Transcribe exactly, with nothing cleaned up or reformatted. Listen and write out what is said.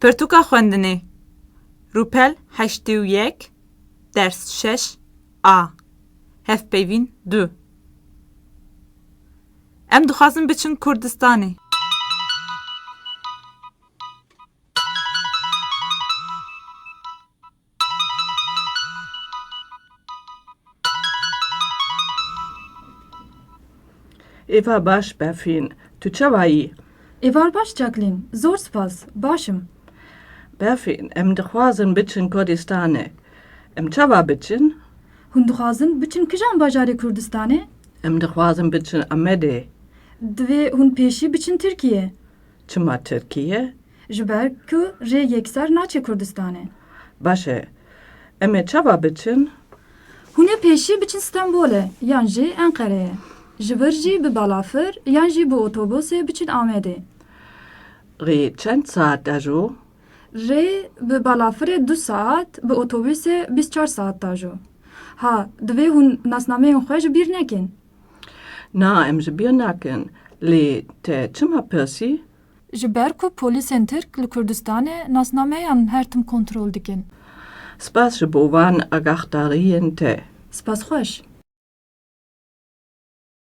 Pirtûka xwendinê. Rûpel heştê û yek, ders şeş A. Hevpeyvîn du. Em dixwazin biçin Kurdistanê. Êvar baş Befîn, tu çawa yî? Êvar baş Jacqueline, zor spas, baş im. Befîn, em dixwazin biçin Kurdistanê. Em çawa biçin? Hûn dixwazin biçin kijan bajarê Kurdistanê? Em dixwazin biçin Amedê. Divê hûn pêşî biçin Tirkiye. Çima Tirkiye? Ji ber ku rê yekser naçe Kurdistanê. Baş e. Em ê çawa biçin? Hûn ê pêşî biçin Stenbolê yan jî Enqereyê. Ji vir jî bi balafir yan jî bi otobusê biçin Amedê. Rê çend saet ajo? Rê bi balafirê du saet, bi otobusê bîst çar saet ajo. Ha, divê hûn nasnameyên xwe ji bîr nekin. Na, em ji bîr nakin. Lê te çima pirsî? Ji ber ku polîsên Tirk li Kurdistanê nasnameyan her tim kontrol dikin. Spas ji bo van agaxdariyên te. Spas xweş.